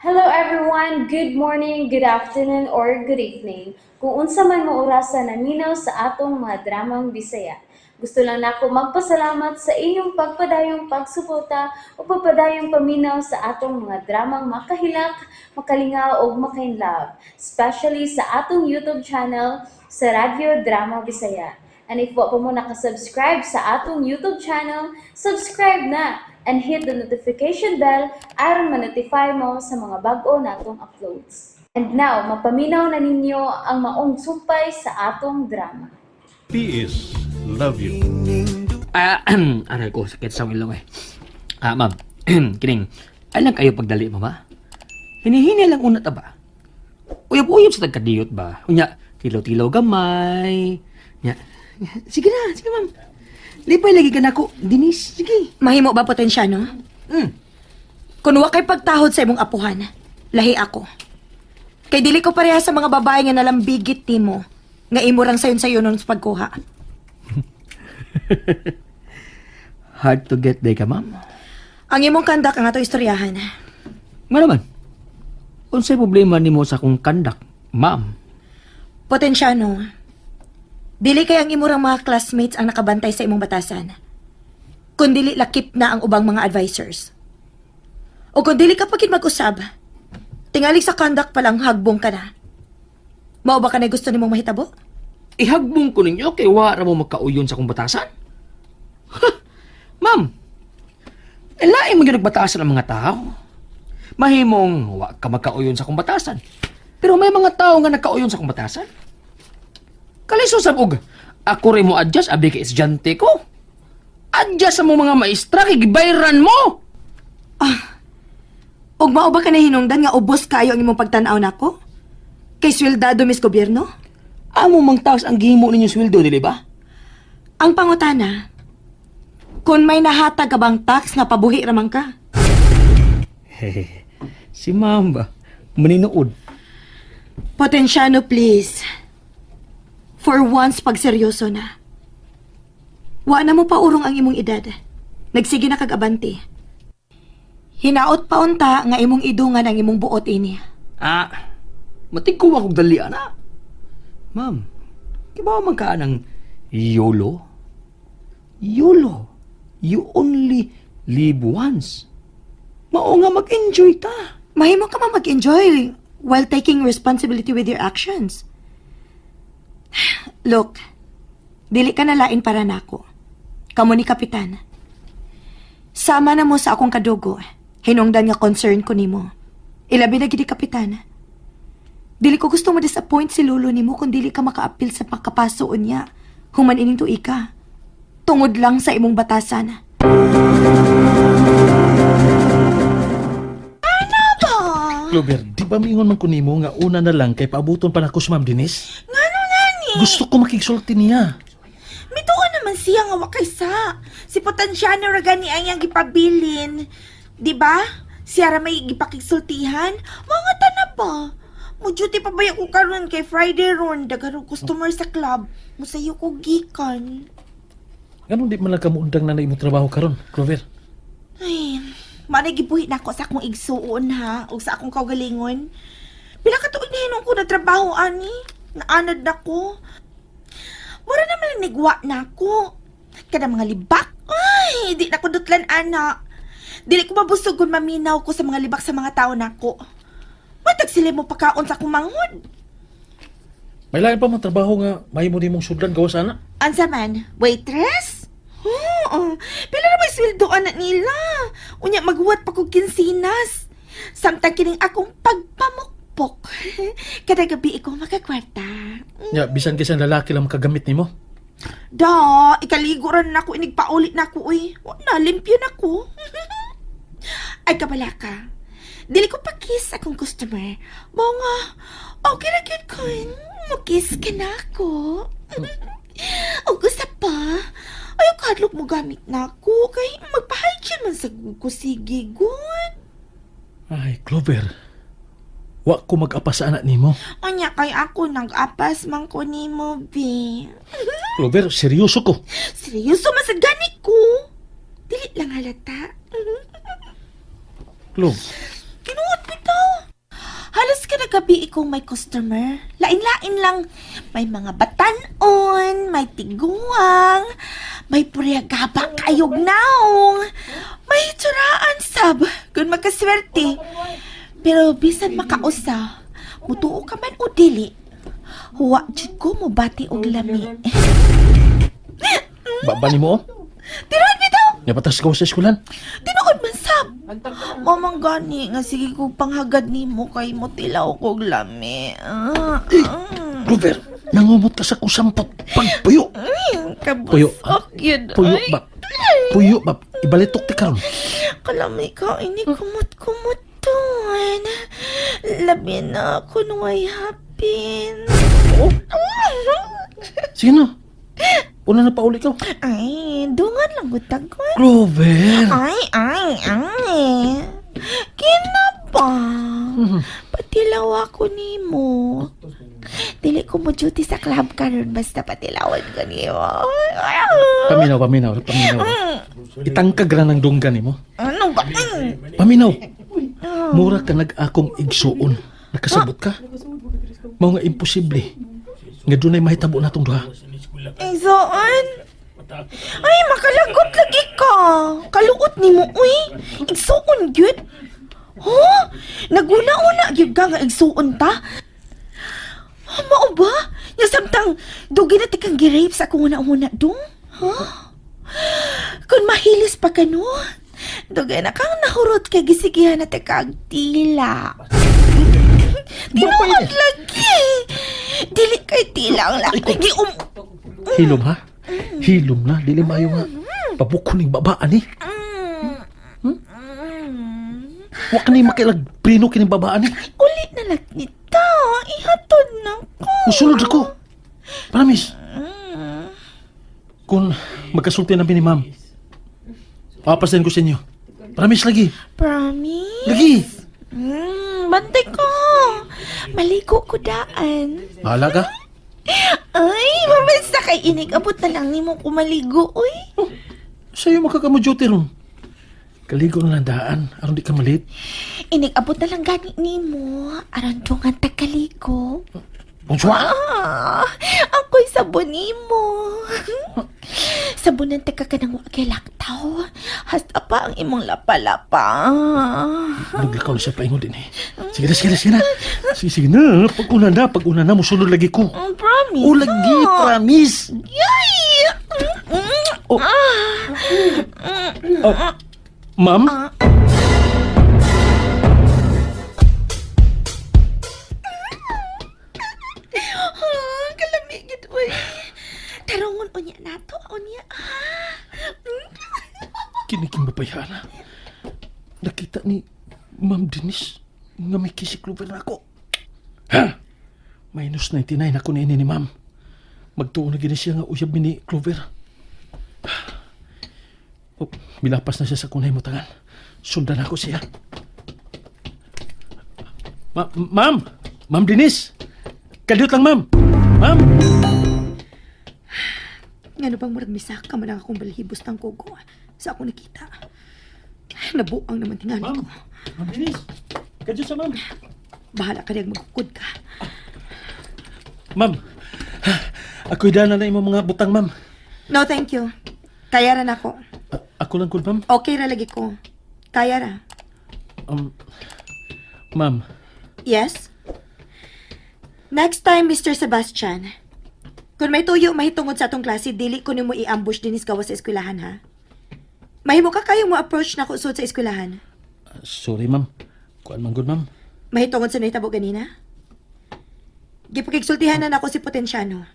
Hello everyone! Good morning, good afternoon, or good evening. Kung unsa man mo orasa naminaw sa atong mga dramang Bisaya. Gusto lang nako magpasalamat sa inyong pagpadayong pagsuporta o pagpadayong paminaw sa atong mga dramang makahilak, makalingaw ug makainlove, especially sa atong YouTube channel sa Radyo Drama Bisaya. And if wa pa mo nakasubscribe sa atong YouTube channel, subscribe na and hit the notification bell aron ma-notify mo sa mga bag-o natong uploads. And now, mapaminaw na ninyo ang maong sumpay sa atong drama. PS love you. Ah, aray ko, sakit sa akong ilong eh. Ah, ma'am, kining, alang kayo pagdali, mama? Hinihini lang una ta ba? Uyab-uyab sa tagkadiyot ba? Unya, tilaw-tilaw gamay. Nya, sige na, sige ma'am. Lipay lagi ka na ako, Denise, sige. Mahimo ba Potensyano? Kung wa kay pagtahod sa imong apuhan, lahi ako. Kay dili ko pareha sa mga babae nga nalambigit nimo, nga imo rang sayon-sayon sa pagkuha. Hard to get day ka, ma'am. Ang imong kandak ang ato istoryahan. Nga naman, unsay problema nimo sa akong kandak, ma'am? Potensyano, dili kay ang imo rang mga classmates ang nakabantay sa imong batasan. Kun dili lakip na ang ubang mga advisors. O kung dili ka pagid mag-usab, tingali sa kandak pa lang hagbong ka na. Mao ba ka na gusto nimong mahitabo? Ihagbong ko ninyo kay wa ra mo magkauyon sa akong batasan. Ha! Ma'am, lain mo gyud nagbatasan ang mga tao. Mahimong wa ka magkauyon sa akong batasan. Pero may mga tao nga nagkauyon sa akong batasan. Kaliso sab og ako rin mo adjust abi kay estudyante ko. Adjust sa mo mga maestra kay gibayran mo. Ug mao ba ka nahinungdan nga ubos kayo ang imong pagtan-aw nako? Kay sweldado mis gobyerno? Amo mang taas ang gihimo ninyo sweldo dili ba? Ang pangutana, kung may nahatag ka bang tax nga pabuhi raman ka? Si ma'am ba? Maninood. Potensyano, please. For once, pagseryoso na. Wa na mo paurong ang imong edad. Nagsige na kag abante. Hinaot pa unta nga imong idungan ang imong buot ini. Ah, matigkuha kog dali ana. Ma'am, kibaw man ka ng YOLO? YOLO. You only live once. Mao nga mag-enjoy ta. Mahimo ka man mag-enjoy while taking responsibility with your actions. Look, dili ka nalain para nako. Kamo ni Kapitan. Sama na mo sa akong kadugo. Hinungdan nga concern ko nimo. Ilabi na gid ni Kapitan. Dili ko gusto mo disappoint si lolo nimo kung dili ka makaapil sa pagkapaso niya. Human ining tuika. Tungod lang sa imong batasan. Clover, di ba mingon man ko nimo nga una na lang kay paabuton pa nako si Ma'am Denise? Ngano nani? Gusto ko makigsulti niya. Mituo naman siya nga wa kay sa. Si Potensyano ra gani ang iyang gipabilin. Di ba? Siya ra may gipakigsultihan. Mga tana ba? Mo duty pa ba ko karon kay Friday ron daghan og customer sa club. Musayo ko gikan. Ganun di man lang kamuundang na na imong trabaho karon, Clover. Ay, manay gibuhi nako sa akong igsuon ha ug sa akong kaugalingon. Pila ka tuig na hinuon ko na trabaho ani? Naanad na ko. Mura naman nigwa na ako. Kada mga libak. Ay, di na ko dutlan ana. Dili ko mabusog kung maminaw ko sa mga libak sa mga tao nako. Matag sila mo pakaon sa akong manghod. May lain pa man trabaho nga mahimo nimong sudlan gawas ana. Ansa man, waitress? Oo, pila na may sweldo anak nila. Unya maghuwat pa kog kinsinas. Samtang kining akong pagpamukpok. Kada gabi ikaw makakwarta. Nya bisan kisan lalaki lang makagamit nimo. Da, ikaligo ra na ako, inigpaulit na ako, uy. Wa na, limpyo na ko. Ay, kabala ka. Dili ko pa-kiss akong customer. Mao nga, okay na gyud ko. Mo-kiss ka na ako. O gusto pa. Ayaw kadlok mo gamit na ako. Kay magpa-hygiene man sa ko. Sige, good. Ay, Clover. Wa ko mag-apas sa anak nimo. Anya kay ako, nag-apas man ko nimo, be. Clover, seryoso ko. Seryoso man sa gani ko. Dili lang halata. Clo, Kinuot bitaw. gabi kong may customer. Lain-lain lang. May mga batanon, may tiguang, may puriyagaba kayog naong, may tsuraan sab, kung magkaswerte. Pero bisan makausa, mutuo ka man o dili, huwa jud ko mo bati og lami. Baba ni mo, oh. Tinuod bitaw! Napatas ka sa eskwelahan. Tinuod man sab. Mamang gani nga sige kog panghagad nimo kay mo tilaw kog lami. Ah, ah. Clover, nangumot ka sa kusampot. Pagpuyo. Ay, Puyo. kabusok yun. Puyo Ay, ba? Puyo ba? Ibalitok ti karon. Kalami ka, ini kumot-kumuton. Labi na ako nung ay hapin. Oh. Sige na. Una na pauli ka. Ay, dungan lang gutag ko. Clover! Ay, ay, ay. Kina ba? Patilaw ako nimo. Dili ko mo duty sa club karon basta patilawan ko nimo. Paminaw, paminaw, paminaw. Itangkag ra ng dunggan nimo. Ano ba? Paminaw. Mura ka nag-akong igsuon. Nakasabot ka? Mao nga imposible. Nga dunay mahitabo natong duha. Igsoon? Ay, makalagot lagi ka. Kaluot nimo, uy. Igsuon gyud. Huh? Naguna-una gyud ka nga igsuon ta? Ah, mao ba? Nya samtang dugi na tikang gi-rape sa akong una-una dong? Huh? Kung mahilis pa ka no, dugay na kang nahurot kay gisigihan na tikag tila. Tinuod lagi. Dili kay tila ang laki. Gi um Hilom ha? Hilom na, dili maayo nga. Pabuko ning babaan ni. Wa ka ni makilag prino kining babaan ni. Ulit na lang kita. Ihatod na ko. Musulod ako. Promise. Kung magkasulti na ni ma'am, papasin ko sa inyo. Promise lagi. Promise? Lagi. Bantay ko. Maligo ko daan. Bahala ka. Ay, mabilis na kay inig. Abot na lang nimo ko maligo, uy. Sa'yo makakamuduty ron. Kaligo na lang daan, aron di ka malit. Inig abot na lang gani nimo. Aron dungan ta kaligo. Bonsoir! Ah, ako'y sabon nimo. Sabunan ta ka kanang wa kay laktaw. Hasta pa ang imong lapa-lapa. Naglakaw na siya paingon din eh. Sige na, sige na, sige na. Sige, sige na. Pag una na, musunod lagi ko. Promise. O lagi, promise. Yay! Oh. Oh. Ma'am? Ah, kalami gid uy. Tarongon unya nato, unya. Ah. Kiniking babayhana. Nakita ni Ma'am Denise nga may kisikluber na ako. Ha? Minus 99 ako ni ini ni Ma'am. Magtuo na gini siya nga uyab mi ni Clover. Oh, milapas na siya sa kunay mo tangan. Sundan ako siya. Ma'am! Ma'am Denise! Kadiyot lang, ma'am! Ma'am! Ngano bang murag misaka man ang akong balhibos ng kugo sa akong nakita. Nabuang naman tingali ko. Ma'am Denise! Kadiyot sa ma'am! Bahala ka rin magkukod ka. Ma'am! Ako'y dana na imong mga butang, ma'am. No, thank you. Kaya ra nako. Ako lang kun, ma'am. Okay ra lagi ko. Kaya ra. Ma'am, Yes? Next time, Mr. Sebastian, kung may tuyo mahitungod sa atong klase, dili ko nimo i-ambush dinis gawas sa eskwelahan, ha? Mahimo ka kayo mo approach na kusod sa eskwelahan. Sorry ma'am. Kuan man gud ma'am. Mahitungod sa nahitabo ganina? Gipakigsultihan na nako si Potensyano.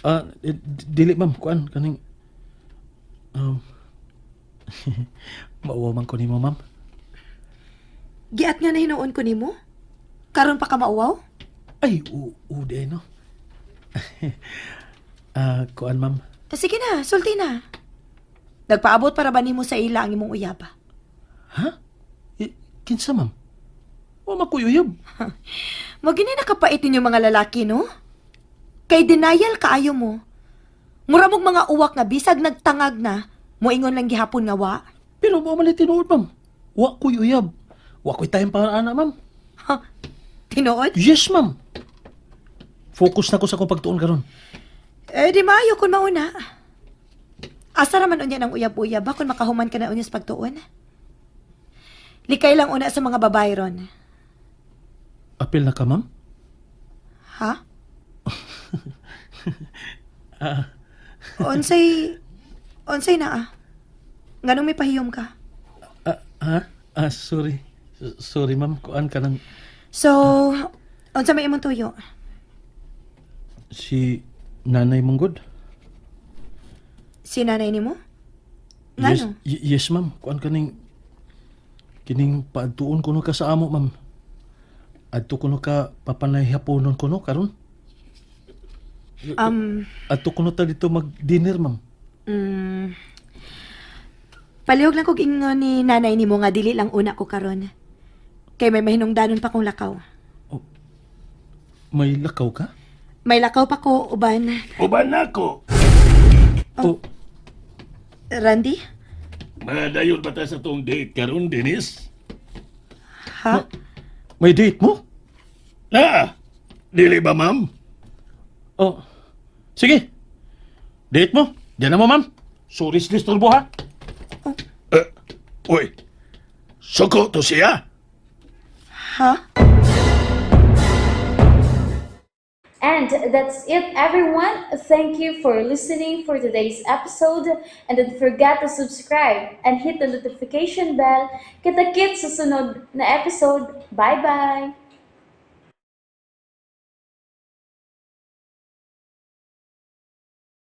Ah, dili ma'am, kuan kaning mauwaw man ko nimo ma'am. Giat nga na hinuon ko nimo? Karon pa ka mauwaw? Ay, u u di no. Ah, kuan ma'am. Sige na, sulti na. Nagpaabot para ba nimo sa ila ang imong uyaba? Ha? Kinsa ma'am? Wa man ko uyab. Mo gini nakapait ninyo mga lalaki, no? Kay denial kaayo mo. Mura mog mga uwak nga bisag nagtangag na, moingon lang gihapon nga wa. Pero wa man ni tinuod ma'am. Wa ko uyab. Wa ko'y time para ana ma'am. Ha? Tinuod? Yes, ma'am. Focus na ko sa akong pagtuon karon. Eh, di maayo kung mauna. Asa raman unya ng uyab-uyab ba kung makahuman ka na unya sa pagtuon? Likay lang una sa mga babae ron. Apil na ka, ma'am? Ha? Unsay na ah? Nganong may pahiyom ka? Ah, ha? Ah, sorry. Sorry, ma'am. Kuan ka ng So, unsa may imong tuyo? si Nanay Manggod. Si nanay nimo? Yes, Ngano? yes, ma'am. Kuan ka ning kining paadtuon kuno ka sa amo, ma'am. Adto kuno ka papanay haponon kuno karon. Adto kuno ta dito mag-dinner, ma'am. Palihog lang kog ingon ni nanay nimo nga dili lang una ko karon. Kay may mahinungdanon pa kong lakaw. May lakaw ka? May lakaw pa ko uban. Uban nako. Oh, Randy? Madayon pa ta sa tong date karon, Dennis? Ha? May date mo? Na, dili ba, ma'am? Oh. Sige. Date mo. Diyan na mo, ma'am. Sorry sa disturbo, ha? Eh, uy, suko to siya. Ha? And that's it, everyone. Thank you for listening for today's episode. And don't forget to subscribe and hit the notification bell. Kita-kits sa sunod na episode. Bye-bye!